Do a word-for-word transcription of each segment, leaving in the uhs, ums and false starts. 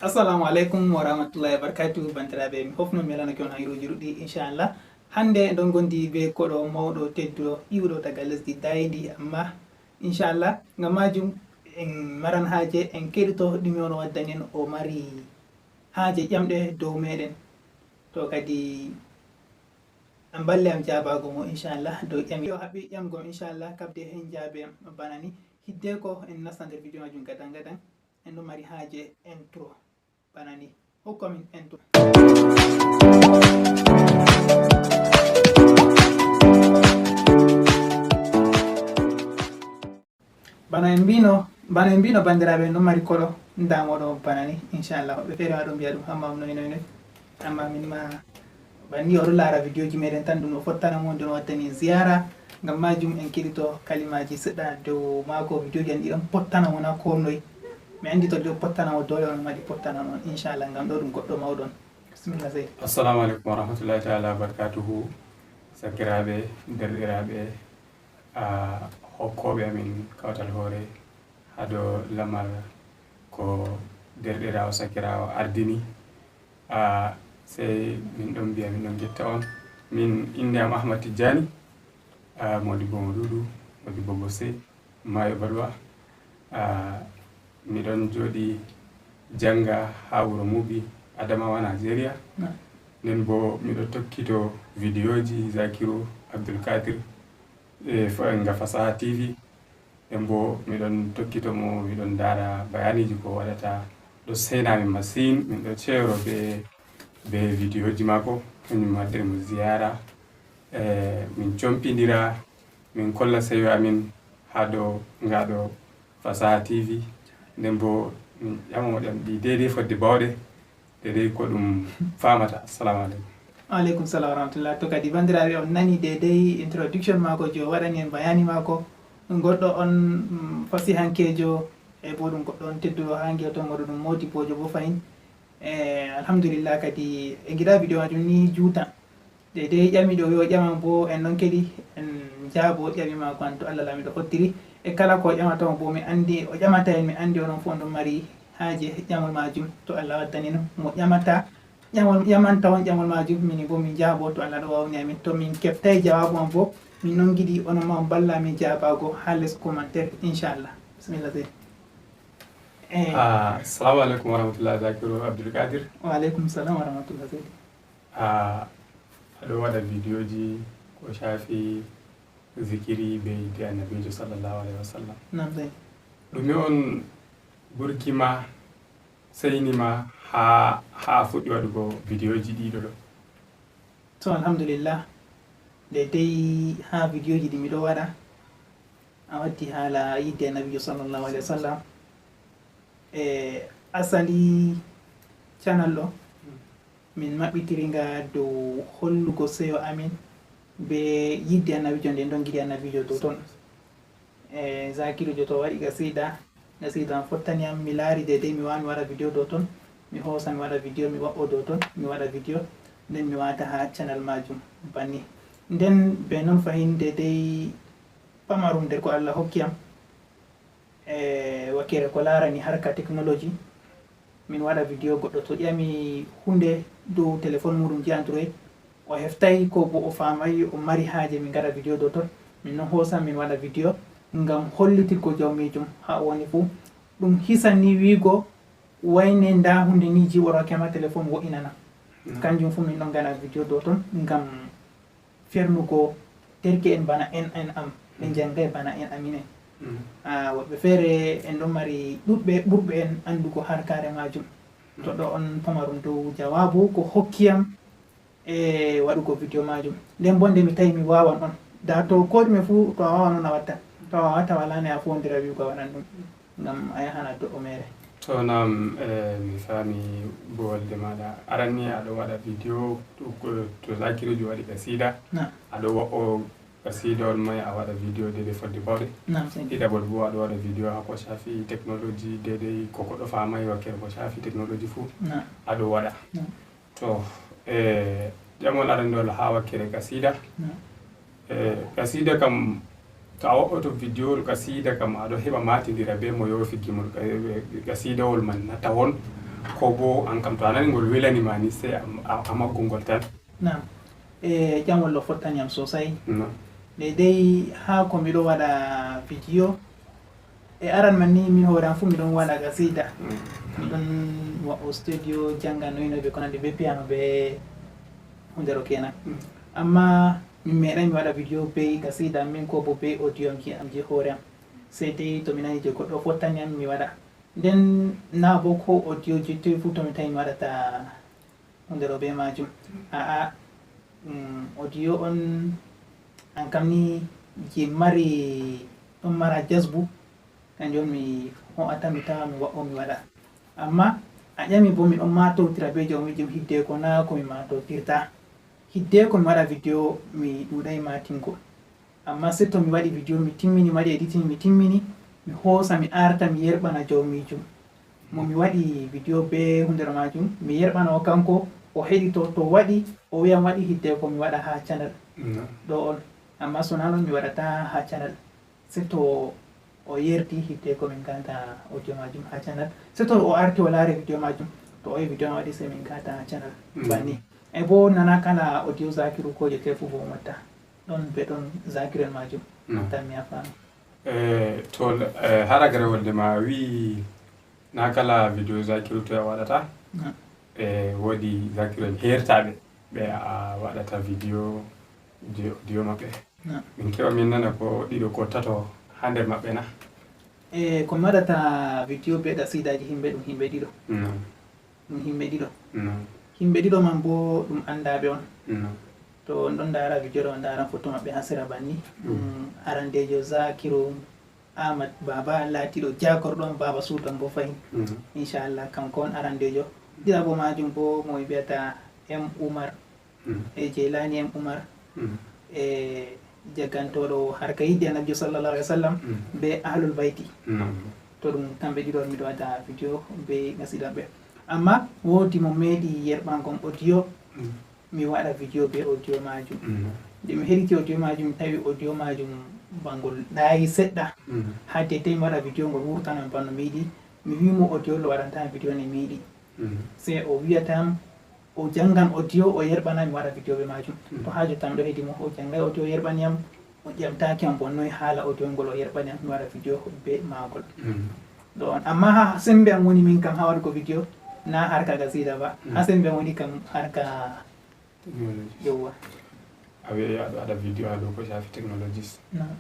Assalamu aleykum wa rahmatullahi wa barakatuh, banndiraaɓe. Mi hofno mi welana ki on hayruuji ɗuɗɗi, inchallah. Hannde eɗon ngondi be koɗo mawɗo, tedduɗo, iwɗo daga lesdi Dayndi, amma inchallah, ngam majum en maran haaje en keɗito ɗume on waddani en. O mari haaje ƴamɗe dow meɗen. To kadi an balle am jaabago mo, inchallah, dow ƴami. O haɓɓi ƴamgo am, inchallah, kabde hen jaabe am bana ni. Hiddeko en nasta nder video majum gadan gadan, en ɗon mari haaje intro bana ni. Hokku amin intro. Bana en mbino, bana en mbino, banndiraaɓe, en ɗon mari koɗo, ndaa mo ɗo bana ni, inchallah. Woɓɓe feere ma ɗon mbiya ɗum, amma noy, noy, noy. Amma min ma, banni oɗo laara videoji meɗen tan, ɗum ɗo fottana mo, nden o waddani en ziyara. Ngam majum en keɗito kalimaaji seɗɗa dow maako. Videoji en ɗi ɗon pottana mo na ko noy. Mi anndi to ɗi ɗon pottana mo, doole on ma ɗi pottana on, inchallah, ngam ɗo ɗum goɗɗo mawɗo on. Bismillah, Seydi. Assalamu aleykum wa rahmatullahi taala wa barakatuhu. Sakiraaɓe, derɗiraaɓe, a, hokkooɓe amin kawtal hoore haa dow lamar ko derɗiraawo sakiraawo ardini. A, sey min ɗon mbiya, min ɗon ngetta on. Min innde am Ahmad Tijjani, a, Modibbo Modudu, Modibbo Bosse, Maayo Balwa. A, mi ɗon jooɗi jannga haa wuro Mubi, Adamawa, Nigeria. Na. Nden bo mi ɗo tokkito videoji Zakiru Abdul Kadir, e fa-, nga Fasaha T V. Nden bo mi ɗon tokkito mo, mi ɗon ndaara bayaaniiji ko o waɗata. Ɗo seyna min masin, min ɗo ceero be, be videoji maako. Kanjum waddiri mo ziyara. E, min compindira, min kolla seyo amin haa dow nga ɗo Fasaha T V. Nden bo min ƴama mo ɗam ɗi deydey fodde bawɗe, deydey ko ɗum faamata. Assalamu aleykum. Wa aleykum salam wa rahmatullah. To kadi, banndiraaɓe, on nani deydey introduction maako, je o waɗani en bayaani maako. Goɗɗo on, mm, fasihankeejo, e bo ɗum goɗɗo on tedduɗo haa ngewton mo, ɗo ɗum moodibbojo bo fahin. E, alhamdulillah, kadi e ngiɗa video majum ni juuta. Deydey ƴami ɗo, yo ƴama bo, en ɗon keɗi, en jaabo ƴami maako an to Allah Laamiiɗo hoddiri. E kala ko o ƴamata on bo, mi anndi o ƴamata en, mi anndi onon fof on ɗon mari haaje ƴamol majum. To Allah waddani no mo ƴamata, ƴamol, ƴamanta on ƴamol majum, min bo min jaabo to Allah ɗo wawni amin. To min keɓtay jawaabu am bo, min ɗon giɗi onon ma on mballa min jaabaago haa les commentaire, inchallah. Bismillah, Seydi. Eh. Ah, assalamu aleykum wa rahmatullah, Zakiru Abdul Kadir. Wa aleykum salam wa rahmatullah, Seydi. A, aɗo waɗa videoji ko shaafi zikiri be yidde Annabiijo sallallahu alayhi wa sallam. Naam, sey. Ɗume on ɓurki ma, seyni ma haa, haa a fuɗɗi waɗugo videoji ɗiɗo ɗo? To, alhamdulillah. Nde dey haa videoji ɗi miɗo waɗa, a waddi haala yidde Annabiijo sallallahu alayhi wa sallam. E asali channel ɗo, min maɓɓitiri nga dow hollugo seyo amin be yidde Annabiijo, nde en ɗon ngiɗi Annabiijo dow ton. E Zakirujo to waɗi qasida, qasida on fottani am, mi laari deydey mi waawan mi waɗa video dow ton, mi hoosa mi waɗa video, mi waɗo dow ton, mi waɗa video, nden mi waata haa channel majum banni. Nden be non fahin deydey pamarum nde ko Allah hokki am, e wakere ko laarani harka technology, min waɗa video, goɗɗo to ƴami hunde dow téléphone muɗum je Android, o heftai ko bo o faamai, o mari haaje min ngaɗa video dow ton, min non hoosan min waɗa video ngam hollitirgo jawmiijum haa o woni fuu. Ɗum hisan ni wiigo wayne nda hunde ni jiiɓorake ma téléphone wo'inana. Mm. Kanjum fuu min ɗon ngaɗa video dow ton ngam fernugo derke'en bana en, en am, ɓe, mm, njangay bana en amin en. Mm. Ah, woɓɓe feere en ɗon mari ɗuɗɓe ɓurɓe en andugo harkaare majum. To, mm, ɗo on pamarum dow jawaabu ko hokkiyam e waɗugo video majum. Nden bo nde mi tawi mi wawan on. Da to ko ɗume fu, to a wawan on a watta. To a wawata wala ne a fondira wi'ugo a waɗan ɗum. Ngam a yahana do'o mere. To, naam, eh, mi faami bo wolde maɗa. Aran ni aɗo waɗa video to, to Zakirujo waɗi qasida. Naam. Aɗo wa'o qasida on mai a waɗa video deydey fodde bawɗe. Naam, sey. Ɗiɗaɓol bo aɗo waɗa video haa ko shaafi technology, deydey ko goɗɗo faamai wakere ko shaafi technology fu. Naam. Aɗo waɗa. Naam. To, e ƴamol arandewol haa wakkere qasida. Naam. E qasida kam, to a wo'oto videowol qasida kam, aɗo heɓa matindira be mo yoofi gimol. Qa-, qasidawol man na tawon, Ko bo an kam to a nani ngol welani ma ni, sey a, a, a maggol ngol tan. Naam. E jam, walla fottani am sosai. Naam. Daidai haa ko miɗo waɗa video. E aran man ni min hoore am fu miɗon waɗa gasida. Mm. Miɗon waɗo studio, janga noy noy be ko nandi be piano be hundero kenan. Mm. Amma min meɗai mi waɗa video be gasida min ko bo be audio am ki am je hoore am. Sey dai to mi nani je goɗɗo fottani am mi waɗa. Nden na bo ko audio je toy fu to mi tawi mi waɗata hundero be majum. A'a, mm, audio on an kam ni je mari, ɗon mara jasbu, kanjum on mi ho'ata mi tawa mi wa'o mi waɗa. Amma a ƴami bo mi ɗon matotira be jawmijum hidde ko na ko mi matotirta. Hidde ko mi waɗa video mi ɗuɗai matingo. Amma sey to mi waɗi video mi timmini, mi waɗi editing mi timmini, mi hoosa mi arta mi yerɓana jawmijum. Mo mi waɗi video be hundere majum, mi yerɓana o kanko, o heɗito, to waɗi, o wi'a mi waɗi hidde ko mi waɗa ha channel. No. Ɗo on. Amma so na non mi waɗata ha channel. Sey to o yerti hidde ko min ganta audio majum ha channel. Sey to o arti o laari video majum, to o yi video ma waɗi sey min ganta ha channel. Mm. Banni. E bo nana kala audio Zakiru ko je tefu bo motta. Ɗon be ɗon Zakiru en majum. No. Tan mi a faami. E, to, e, hara garewol nde ma wi na kala video Zakiru to a waɗata. No. E, woodi Zakiru en hertaɓe ɓe a waɗata video je audio maɓɓe. No. Min keɓa min nana ko ɗiɗo ko tato ha nder maɓɓe na? E, ko mi waɗata video be qasidaji himɓe ɗum himɓe ɗiɗo. No. Ɗum himɓe ɗiɗo. No. Himɓe ɗiɗo man bo ɗum andaɓe on. No. To on ɗon ndaara video ɗo, on ndaara foto maɓɓe ha sera banni. Mm. Ɗum arandejo Zakiru Ahmad Baba laatiɗo jaakorɗo on Baba Suutan bo fahin. Mm. Inchallah kanko on arandejo. Ɗiɗaɓo majum bo mo ɓe mbiyata M Umar. Mm. E Jeylani M Umar. Mm. E jaggantoɗo harka yidde Annabijo sallallahu alaihi wasallam. Mm. Be Ahlul Bayti. Mm. To ɗum kamɓe ɗiɗo on miɗo waɗa video be qasida ɓe. Amma woodi mo meeɗi yerɓango audio. Mm. Mi waɗa video be audio majum. Mm. Nde mi heɗiti audio majum, mi tawi audio majum bangol ɗaayi seɗɗa. Mm. Haa dedde mi waɗa video ngol wurtanan bana mi yiɗi. Mi wi mo audio lo waɗanta video ne mi yiɗi. Mm. Sey o wi'ata am, o jangan audio, o yerɓana mi waɗa video be majum. Mm. To haa jotta mi ɗo hedi mo, o jangay audio, o yerɓani am, o ƴamtaaki am bo noy haala audio ngol o yerɓani am mi waɗa video be maagol. Mm. Ɗo on. Amma haa sembe am woni min kam haa waɗugo video, na harka qasida ba. Mm. Haa sembe am woni kam harka Technology. Yewwa. A wi'ay aɗo waɗa video haa dow ko shaafi technologies. Naam.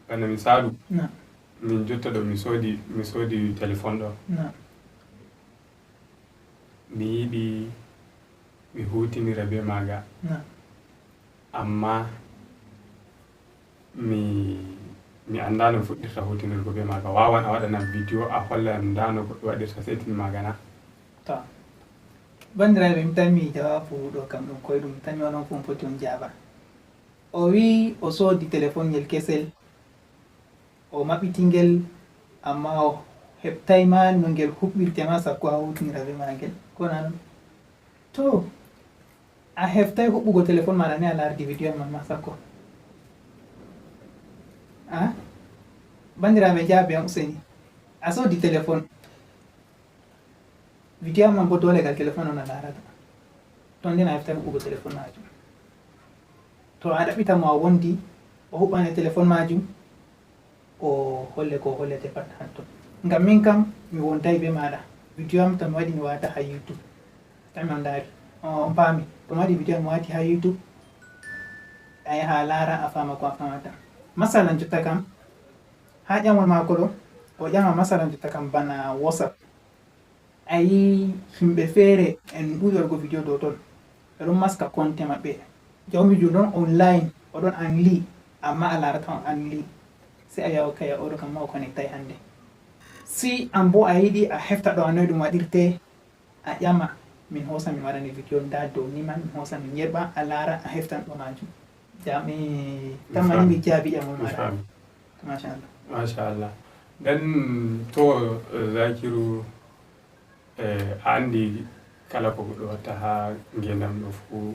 Bana misaalu, naam, min jotta ɗo mi soodi, mi soodi téléphone ɗo. Naam. Mi yiɗi mi huutinira be maaga. Naam. Amma mi, mi anndaa no mi fuɗɗirta huutinirgo bee maaga. Waawan a waɗanam video, a hollan yam ndaa no goɗɗo waɗirta setting maaga na? To, banndiraaɓe, mi tammi jawaabu ɗo kam ɗum koyɗum, mi tammi onon fof on poti on jaaba. O wi'i o soodi telefon ngel kesel, o maɓɓiti ngel, amma o heɓtaay ma no ngel huɓɓirte ma sakko a huutinira bee maagel. Ko non? To a heftaay huɓɓugo telefon maaɗa ni a laardi video man ma sakko. A? Banndiraaɓe, njaabe am useni. A soodi telefon. Video man bo doole gal telefon on a laarata. Ton nden a heftaay huɓɓugo telefon maajum. To a ɗaɓɓita mo a wondi, o huɓɓane telefon maajum. O holle ko hollete pat hatto. Ngam min kam mi wonday be maɗa. Video am to mi waɗi mi wata ha YouTube. Tami on dari. On pami. To mi waɗi video am mi wati ha YouTube. A yaha a lara a fama ko a famata. Masalan jotta kam. Ha ƴamol mako ɗo. O ƴama masalan jotta kam bana WhatsApp. A yi himɓe feere en ɗuɗi waɗugo video dow ton. Ɓe ɗon maska konte maɓɓe. Jawmijo ɗon online, o ɗon anli, amma a larata on anli. Sai a yaha kaya oɗo kam ma o connectay hande. Si an bo a yiɗi a hefta ɗo a noy ɗum waɗirte, a ƴama min hosa min waɗane video nda dow ni man min hosa min yerɓa a lara a heftan ɗo majum. Jami tamani mi jaabi ƴamol maɗa. Machallah. Machallah. Nden to Zakiru, e a andi kala ko goɗɗo watta ha ngendam ɗo fu,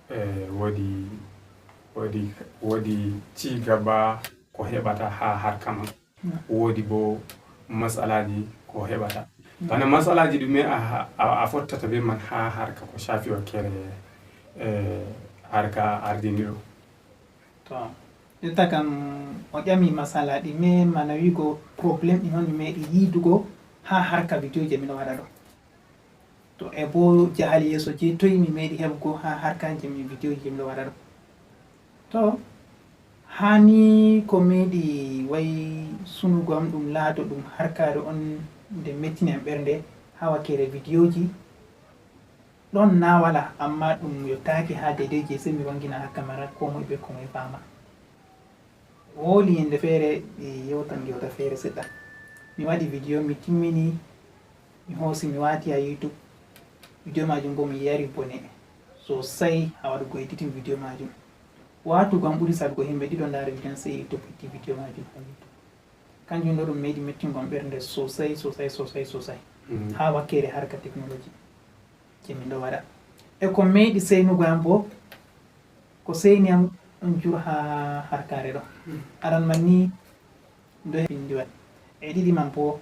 e wodi wodi wodi cigaba ko heɓata ha harka man. Woodi bo masalaji ko heɓata. Bana masalaaji ɗume a, a, a fottata be man haa harka ko shafi wakkere, eh, harka ardini ɗo? To, jotta kam o ƴami masala ɗi me mana wigo problème ɗi noon mi meeɗi yiidugo haa harka video je miɗo waɗa ɗo. To e bo jahal yeeso je toy mi meeɗi heɓgo haa harka je mi video je miɗo waɗa ɗo. To, hani ko meeɗi way sunugo am ɗum laato ɗum harkaare on nde mettini am ɓernde haa wakkere video ji. Ɗon na wala, amma ɗum yottaaki haa deydey je sey mi wangina haa kamera, ko moy be ko moy faama. Woli yende feere, mi yewtan gewta feere seɗɗa. Mi waɗi video, mi timmini, mi hoosi, mi waati haa YouTube. Video maajum bo mi yari bone sosai haa waɗugo editing video maajum. Waatugo am ɓuri saɗugo, himɓe ɗiɗo ndaari video, sey YouTube itti video maajum haa YouTube. Kanjum ɗo ɗum meeɗi mettingo am ɓernde sosai, sosai, sosai, sosai. Mm. Haa wakkere harka technology je miɗo waɗa. E ko meeɗi seynugo am bo, ko seyni am ɗon jur haa harkaare ɗo. Mm. Aran man ni, ndo heɓi ndi waɗi. E ɗiɗi man bo,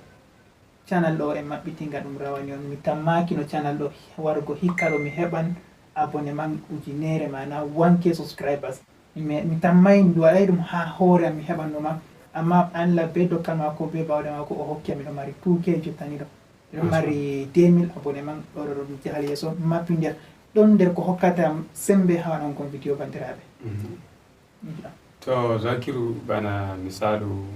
channel ɗo en maɓɓiti nga ɗum rawani on. Mi tammaaki no channel ɗo wargo hikka ɗo mi heɓan abonnement ujunere, maana one K subscribers. Mi, mi tammay mi waɗay ɗum haa hoore am mi heɓan ɗum am. Amma Allah be dokkal maako, be bawɗe maako, o hokki am, miɗo mari two K jottani ɗo. Miɗo mari deux mille abonnement ɗo, ɗo, ɗo ɗum jahal yeeso, mappindir. Ɗon nder ko hokkata am sembe haa waɗan kon video, bandiraaɓe. Mhm. Insha. To, Zakiru, bana misaalu,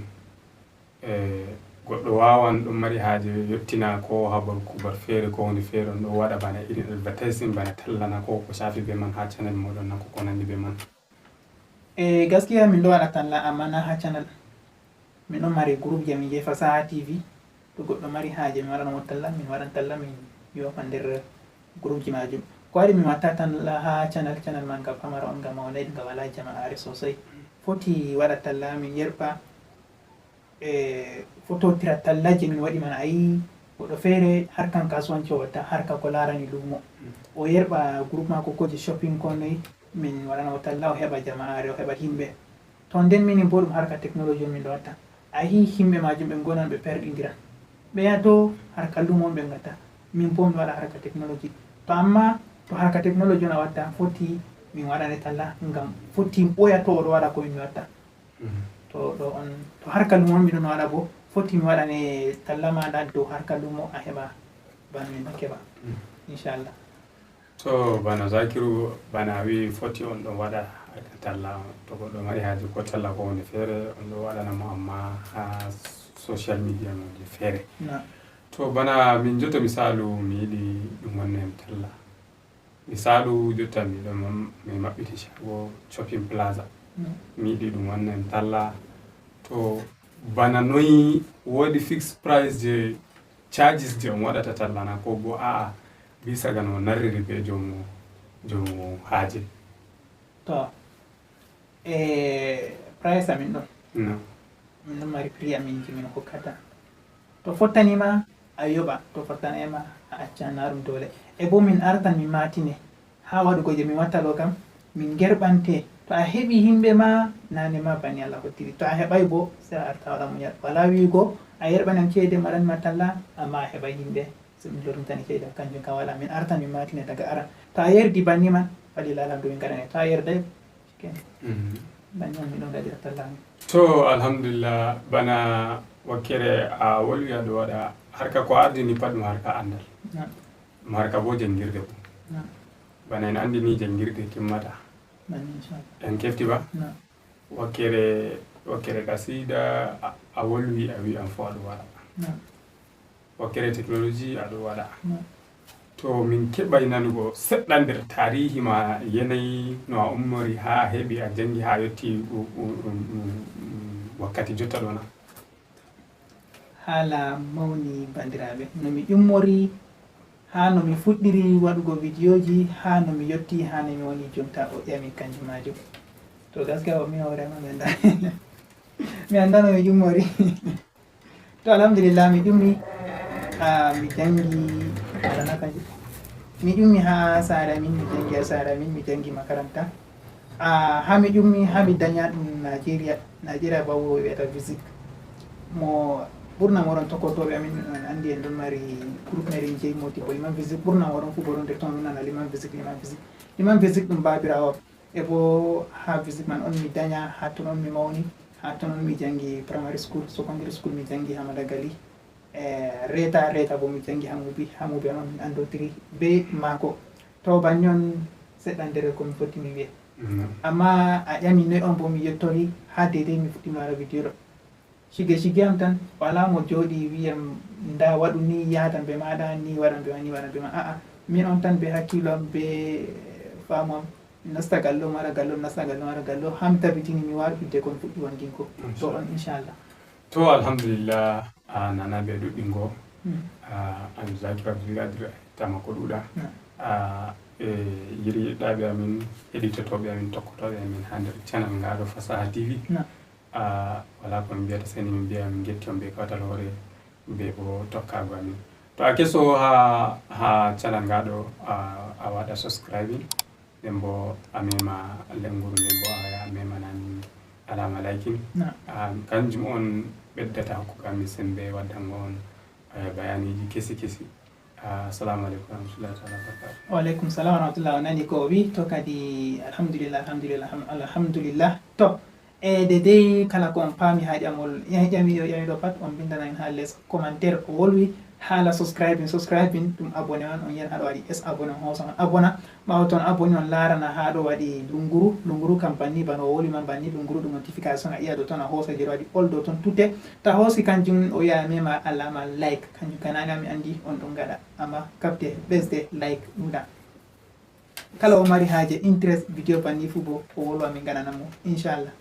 e, goɗɗo wawan ɗon mari haaje yottina ko habar kubar feere ko hunde feere, on ɗo waɗa bana irin advertising, bana talla na ko ko shafi be man haa channel moɗon na ko ko nandi be man? E, gaskiya min ɗo waɗa talla, amma na haa channel. Min ɗon mari group je min je Fasaha T V. To goɗɗo mari haaje, mi waɗan mo talla, min waɗan talla, min yofa nder group ji maajum. Ko waɗi mi watta talla haa channel, channel man nga pamara on, nga mawnay, nga wala jama'aare sosai. Foti waɗa talla, min yerɓa, e, fototira talla je min waɗi man. A yi goɗɗo feere harkan kasuwanci o watta, harka ko larani lumo. O yerɓa group maako ko je shopping ko noy, min waɗana o talla, o heɓa jama'aare, o heɓa himɓe. To nden minin bo ɗum harka technology on min ɗo watta. A yi himɓe maajum ɓe gonan ɓe perɗindira. Ɓe yaha to harka lumo on ɓe ngatta. Min bo mi waɗa harka technology. To amma to harka technology on a watta, foti min waɗane talla, ngam foti ɓoya to o ɗo waɗa ko min mi watta. Mhm. To ɗo on, to harka lumo on miɗon waɗa bo, foti mi waɗane talla maɗa dow harka lumo a heɓa, bana min ma keɓa. Mhm. Inchallah. To, bana Zakiru, bana a wi'i foti on ɗon waɗa harka talla, to goɗɗo mari haaje ko talla ko hunde feere, on ɗon waɗana mo, amma haa social media mo je feere. Na. To, bana min jotta misaalu, mi yiɗi ɗum wanna en talla. Misaalu, jotta mi ɗon, mi maɓɓiti shago shopping plaza. Na. Mi yiɗi ɗum wanna en talla. To, bana noy, woodi fixed price je charges je on waɗata talla na, ko bo a'a, bisa ga no narriri be joomu, joomu haaje? To, e price amin ɗon. No. Min ɗon mari prix amin je min hokkata. To fottani ma, a yoɓa. To fottanay ma, a acca, na ɗum doole. E bo min artan min maatine. Haa waɗugo je min watta ɗo kam, min gerɓante. To a heɓi himɓe ma, nane ma bani Allah hottiri. To a heɓay bo, sey a arta waɗa muñal. Wala wi'ugo, a yerɓanan ceede, mi waɗan ma talla, amma a heɓay himɓe. So min lornitani ceede, kanjum kam wala. Min artan min maatine daga aran. To a yerdi banni man, falillahi alhamdu, min gaɗane. To a yerday, shikenan. Mhm. Banni man min ɗon gaɗira talla min. To, alhamdulillah, bana wakkere a wolwi aɗo waɗa harka ko ardini pat ɗum harka andal. Na. Ɗum harka bo jangirde bo. Na. Bana en andi ni jangirde timmata. Bana, inchallah. En kefti ba? Na. Wakkere, wakkere kasida a, a wolwi a wi'an fo aɗo waɗa. Na. Wakkere technology aɗo waɗa. Na. To min keɓay nanugo seɗɗa nder tarihi ma, yanayi no a ummori haa heɓi a jangi haa yotti u-, u-, um, um, um, wakkati jotta ɗo na? Haala mawni, bandiraaɓe. No mi ummori, haa no mi fuɗɗiri waɗugo vidiyooji, haa no mi yotti, haa no mi woni jonta, o ƴami kanjum maajum. To, gaskiya o mi hoore ma mi annda. Mi annda no mi ummori. To, alhamdulillah, mi ƴummi, ah, mi jangi, aɗa nana kanjum. Mi ƴummi haa saare amin, mi jangi haa saare amin, mi jangi makaranta. Ah, haa mi ƴummi, haa mi danya ɗum Nigeria. Nigeria ba wuro wi'ata Vizik. Mo Ɓurna moɗon tokkotooɓe amin, on anndi en ɗon mari groupe meɗen jeyi Modibo Liman Physique. Ɓurna moɗon fof boɗon de toon nana Liman Physique, Liman Physique. Liman Physique ɗum baabiraawo. E bo haa physique man on mi daña, haa ton on mi mawni, haa ton on mi janngi primary school, secondary school mi janngi haa Madagali. E reeta, reeta bo mi janngi haa Mubi, haa Mubi on min anndotiri be maako. To banni on seɗɗa nder ko mi foti mi wi'e. Amma a ƴami noy on bo mi yettori haa deydey mi fuɗɗi mara vidéo ɗo. Shige shige am tan, wala mo jooɗi wiyam nda waɗu ni, yahdan be maɗa, ni waɗan be ma, ni waɗan be ma. A'a, min on tan be hakkilo am, be faamu am. Mi nasta gallo, mi wara gallo, mi nasta gallo, mi wara gallo. Haa mi tabitini mi wari hidde kon fuɗɗi wanginko. To on, inchallah. To, alhamdulillah, a nana be ɗuɗɗingo. Hmm. A, an Zakir Abdul Qadir tama ko ɗuɗa. Hmm. A, e yiri ɗaɓe amin, editotoɓe amin, tokkotoɓe amin haa nder channel ngaɗo Fasaha T V. Hmm. A, wala ko min mbiyata seni min mbiya min ngetti on be kawtal hoore be bo tokkago amin. To a keso ha, ha channel ngaɗo, a, a waɗa subscribing, nden bo a mema lenguru, nden bo a waya a memana min alama liking. Na. A, kanjum on ɓeddata hokkugo amin sembe waddango on, eh, bayaniji kesi kesi. Ah, assalamu alaikum warahmatullahi taala wabarakatuh. Wa alaikum salam warahmatullahi. O nani ko o wi, to kadi alhamdulillah, alhamdulillah, alham-, alhamdulillah. To, e de dey kala ko on paami ha ƴamol, ya-, ƴami ɗo, ƴami ɗo pat, on mbindanan ha les commentaire o wolwi, haala subscribing, subscribing ɗum abonné on, on yiyan haɗo waɗi es abonné on hoosa on abonné. Ɓaawo ton abonné on laarana ha ɗo waɗi lunguru, lunguru kam banni bano o wolwi man banni, lunguru ɗum notification a iya ɗo ton a hoosa je ɗo waɗi all ɗo ton tutte. Ta hoosi kanjum o wi'a mema alama like, kanjum kanani mi andi on ɗon gaɗa, amma kapte ɓesde like ɗuɗa. Kala o mari haaje interest vidéo banni fu bo o wolwa min gaɗanan mo, inchallah.